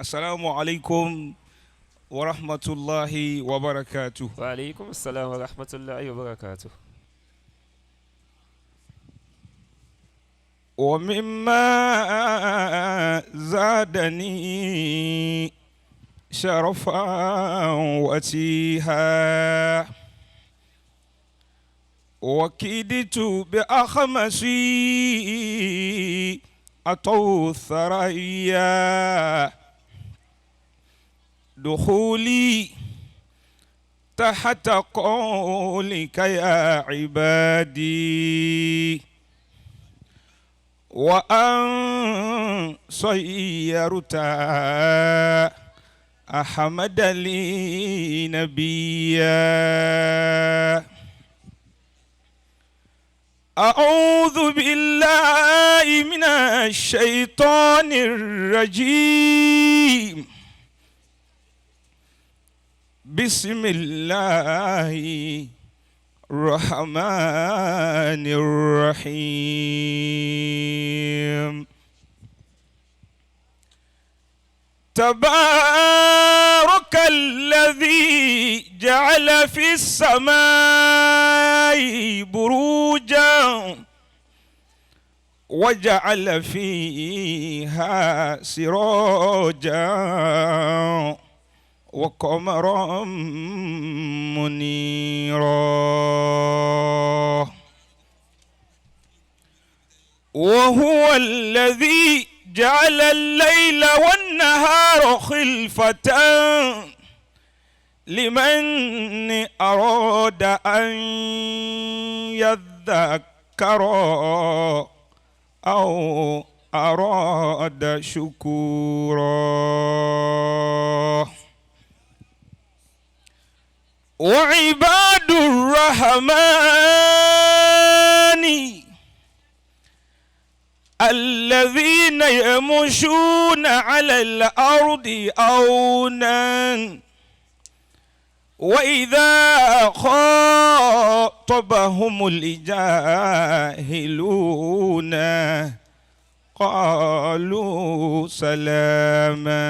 السلام عليكم ورحمة الله وبركاته. وعليكم السلام ورحمة الله وبركاته. ومما زادني شرفا وتيها وكدت بأخمسي أطو الثريا دخولي تحت قولك يا عبادي وأن صيرت أحمد لي نبيا. أعوذ بالله من الشيطان الرجيم. بسم الله الرحمن الرحيم. تبارك الذي جعل في السماء بروجا وجعل فيها سراجا وقمرا منيرا. وهو الذي جعل الليل والنهار خلفة لمن أراد أن يذكر أو أراد شكورا. وعباد الرحمن الذين يمشون على الأرض أونا وإذا خاطبهم الجاهلون قالوا سلاما.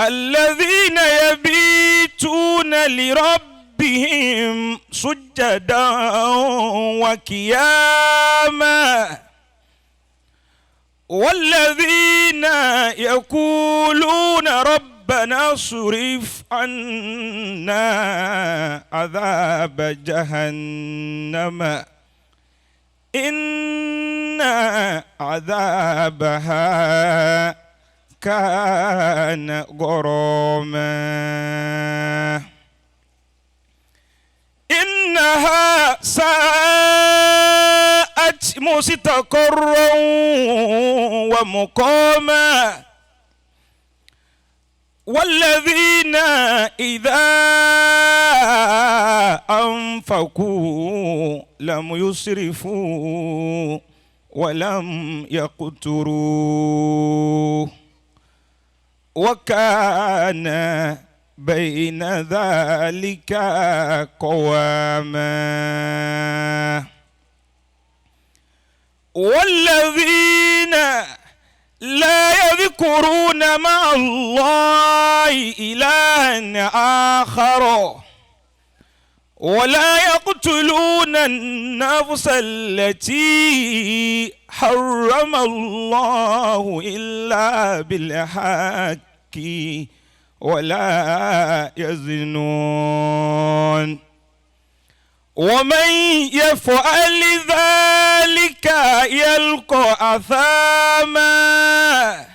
الذين يبيتون لربهم سجدا وقياما والذين يقولون ربنا اصرف عنا عذاب جهنم إن عذابها كان غراما. إنها ساءت مستقرا ومقاما. والذين إذا أنفقوا لم يسرفوا ولم يقتروا وكان بين ذلك قواما. والذين لا يذكرون مع الله إلها آخر ولا يقتلون النفس التي حرم الله إلا بالحق ولا يزنون ومن يفعل ذلك يلقى أثاما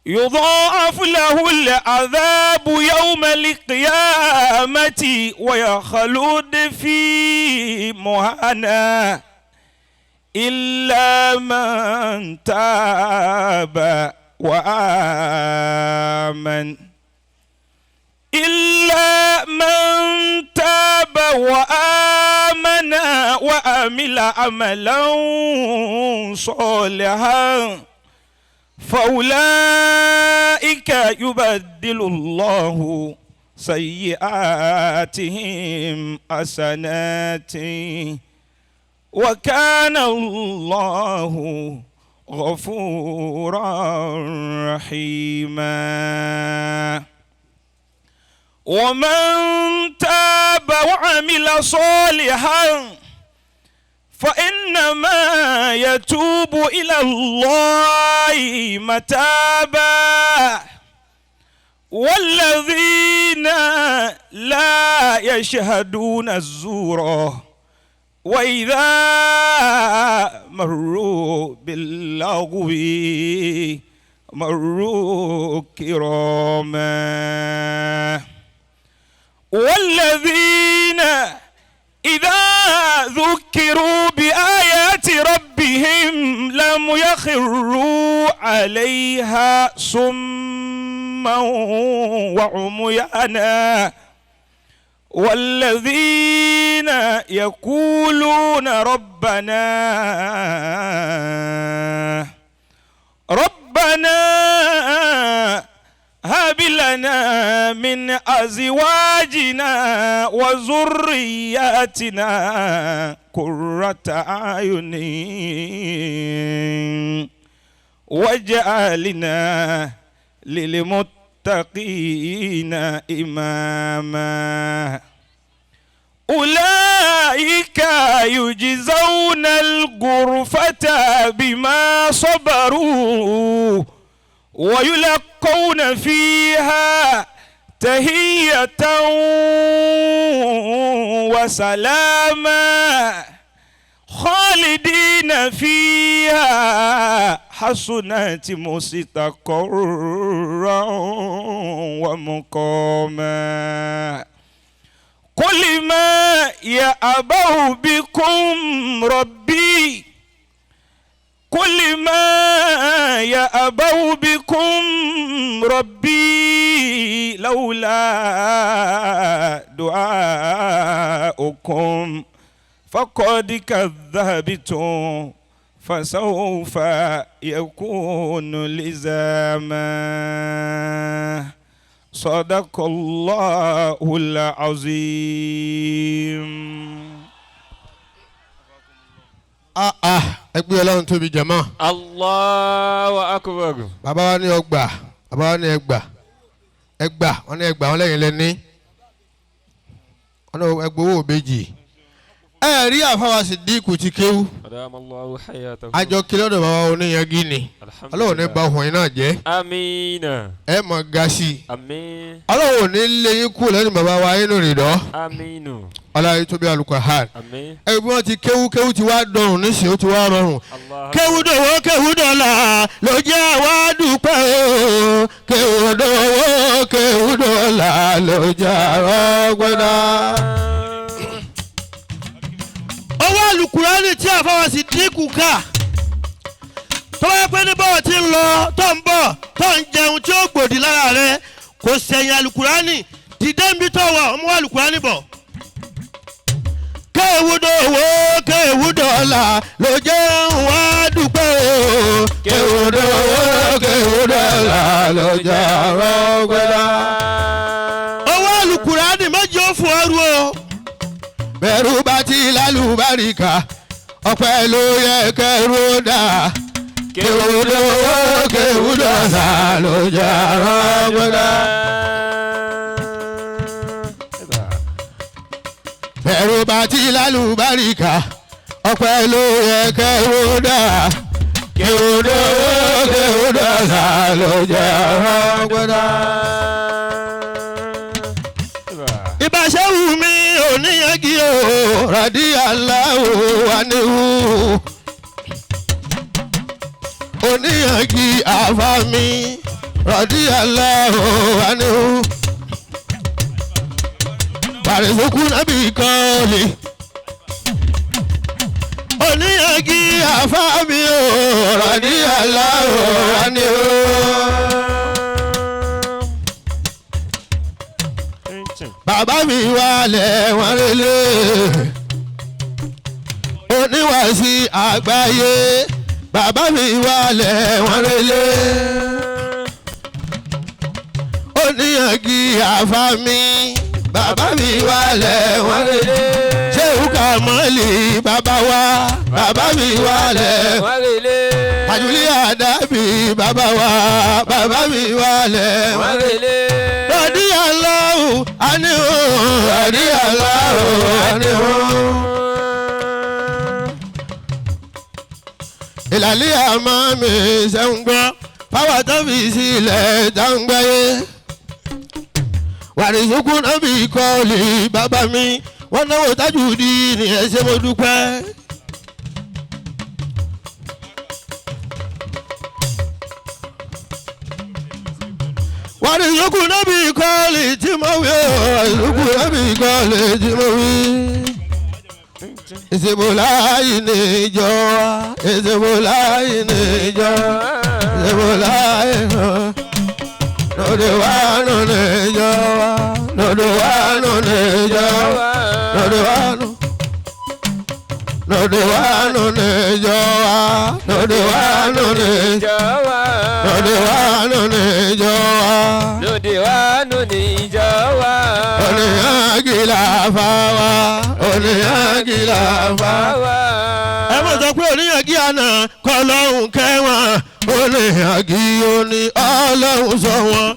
يضاعف له العذاب يوم القيامة ويخلد فيه مهانا إلا من تاب وآمن إلا من تاب وآمن وعمل عملا صالحا فأولئك يبدل الله سيئاتهم حسنات وكان الله غفورا رحيما. ومن تاب وعمل صالحا فإنما يتوب إلى الله متابا. والذين لا يشهدون الزور وإذا مروا باللغو مروا كراما. والذين إذا ذكروا بآيات ربهم لم يخروا عليها صما وعميانا. والذين يقولون ربنا هب لنا من أزواجنا وذرياتنا قرة أعين واجعلنا للمتقين إماما. أولئك يجزون الغرفة بما صبروا ويلقون فيها تحية وسلاما خالدين فيها حسنت مستقرا ومقاما. قل ما يأبأ بكم ربي قل ما يأبأ بكم ربي لولا دعاؤكم فقد كذبتم فسوف يكون لزاما. صدق الله العظيم. Ẹgbẹ́ Ọlọ́run tóbi jẹ̀mọ́. Allahu akbar. Bàbá wa ní ọgbà, bàbá wa ní ẹgbà, ẹgbà, wọn ní ẹgbà, wọn lẹ́yìn lẹ́ní, wọn ní ẹgbẹ́ owó méjì. Ẹ rí àfáwá Sídíkù ti kéwú. Àjọ kí lọ́dọ̀ bàbá oníyanjú ni. Ọlọ́run ní ba ọkùnrin náà jẹ́. Àmín. Ẹ mọ̀ ga sí i. Àmín. Ọlọ́run ò ní lé yín kú lẹ́nu bàbá wa inú rìndọ́. Àmín. Ọlọ́run tóbi Al-Qur'an. Àmín. Ẹ bí wọ́n ti kéwú kéwú ti wá dọ̀rùn nísìnyí ó ti wá rọrùn. Kéwú dòwó kéwú dọ̀là ló jẹ́ àwa dúpẹ́ o. Kéwú dòwó kéwú dọ̀là ló jẹ́ àwa gbọ́dọ̀. Owó Al-Qur'ani tí àfọwọ́ Sídíkù ká tó bá yẹ pé ní bọ́ọ̀ tí ń lọ tó ń bọ̀ tó ń jẹun tí ó gbòdì lára rẹ kò sẹ̀yìn Al-Qur'ani dìde ń bí tó wà ọmọ Al-Qur'ani bọ̀. Kéwú dòwó kéwú dọ̀là ló jẹ́ wá dúpẹ́ o. Kéwú dòwó kéwú dọ̀là ló jẹ́ wá gbẹ́dá. Owó Al-Qur'ani méjì ó fún ọrú o. Bẹ̀rù bá ti lálùbáríkà ọpẹ́ ló yẹ kẹrù dà. Kéwú dòwó kéwú dọ̀là ló jẹ́ wá gbẹ́dá. Bẹ̀rù bá ti lálùbáríkà ọpẹ́ ló yẹ kẹrù dà. Kéwú dòwó kéwú dọ̀là ló jẹ́ wá gbẹ́dá. Ìbáṣẹ́ wù mí oníyanjú o, radiyallahu anhu. Oníyanjú àfa mi, radiyallahu anhu. Bàrẹ̀sókú nábì kọ́ọ̀lì. Oníyanjú àfa mi o, radiyallahu anhu. Bàbá mi wà lẹ́wọ̀n lélẹ̀, oníwàásí àgbáyé. Bàbá mi wà lẹ́wọ̀n lélẹ̀, oníyanjú àfa mi. Bàbá mi wà lẹ́wọ̀n lélẹ̀, Ṣéhù Kàmọ́lì bàbá wa. Bàbá mi wà lẹ́wọ̀n lélẹ̀, Àjùlí àdàbí bàbá wa bàbá mi wálẹ̀. Mọ́rẹ̀lẹ̀. Rọ̀dí aláwò àníhùn rọ̀dí aláwò àníhùn. Ìlàlẹ́ àmọ́ mi ṣe ń gbọ́ fáwọn tó fi sílẹ̀ dáńgbáyé. Wàrìsókún náà bí kọ́ọ̀lì bàbá mi wọ́n náwó tájú di ní ẹ ṣé mo dúpẹ́. Wàrìsókún náà bí kọ́ọ̀lì tí mo wí o wàrìsókún náà bí kọ́ọ̀lì tí mo wí. Ìsìnbùláyì ní ìjọ wa ìsìnbùláyì ní ìjọ ìsìnbùláyì lòdì wá nù ní ìjọ wa lòdì wá nù ní ìjọ wa lòdì wá nù lòdì wá nù ní ìjọ wa lòdì wá nù ní Ìjọ wa. lòdì wá nù ní ìjọ wa Lóde wa nù ní ìjọ wa. oníyàgìlà fáwa oníyàgìlà fáwa. Ẹ mọ̀ sọ pé oníyàgí àná kọ́ lọ́hùn kẹwọn oníyàgí oní ọlọ́hùn sọ wọn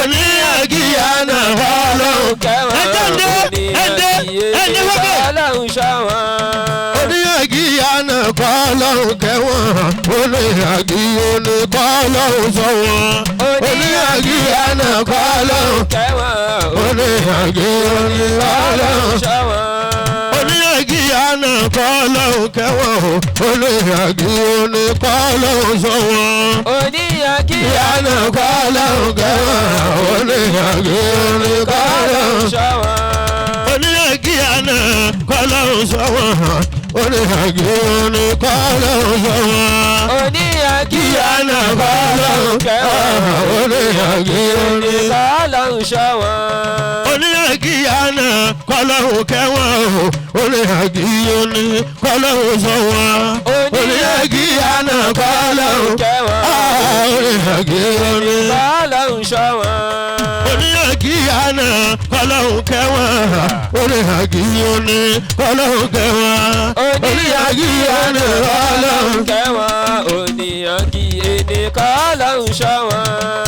oníyàgí àná kọ́ lọ́hùn Kẹwọn. Ẹ jáde, ẹ dé, ẹ dé sókè. Ọlọ́run ṣọ́ wọn. Oníyàgí àná kọ́ lọ́hùn kẹwọn oníyàgí oní kọ́ lọ́hùn sọ wọn oníyàgí àná kọ́ lọ́hùn Kẹwọn. oníyàgí oní ọlọ́hùn ṣọ́ wọn. oníyàgí àná kọ́ lọ́hùn kẹwọn oníyàgí oní kọ́ lọ́hùn sọ wọn. Oníyàgí Ìyáná kọ́ lọ́hùn kẹwọn oníyàgí oní kọ́ lọ́hùn. ṣọ́ wọn. Oníyàgí àná kọ́lọ́hún sọ wọ́n. Oníyàgí oní kọ́ lọ́hùn sọ wọn. Oníyàgí Ìyáná kọ́ lọ́hùn kẹwọn. oníyàgí oní. Ọlọ́run ṣọ́ wọn. Oníyàgí àná kọ́lọ́hún kẹwọ́n o. Oníyàgí oní kọ́ lọ́hùn sọ wọn. Oníyàgí àná kọ́ lọ́hùn. Kẹwọn. Oníyàgí oní. Ọlọ́run ṣọ́ wọn. Oníyàgí àná kọ́lọ́hún kẹwọ́n. Oníyàgí oní kọ́ lọ́hùn kẹwọn. Oníyàgí àná kọ́ lọ́hùn. Kẹwọn. Oníyàgí ẹni kọ́ lọ́hùn ṣọ́ wọn.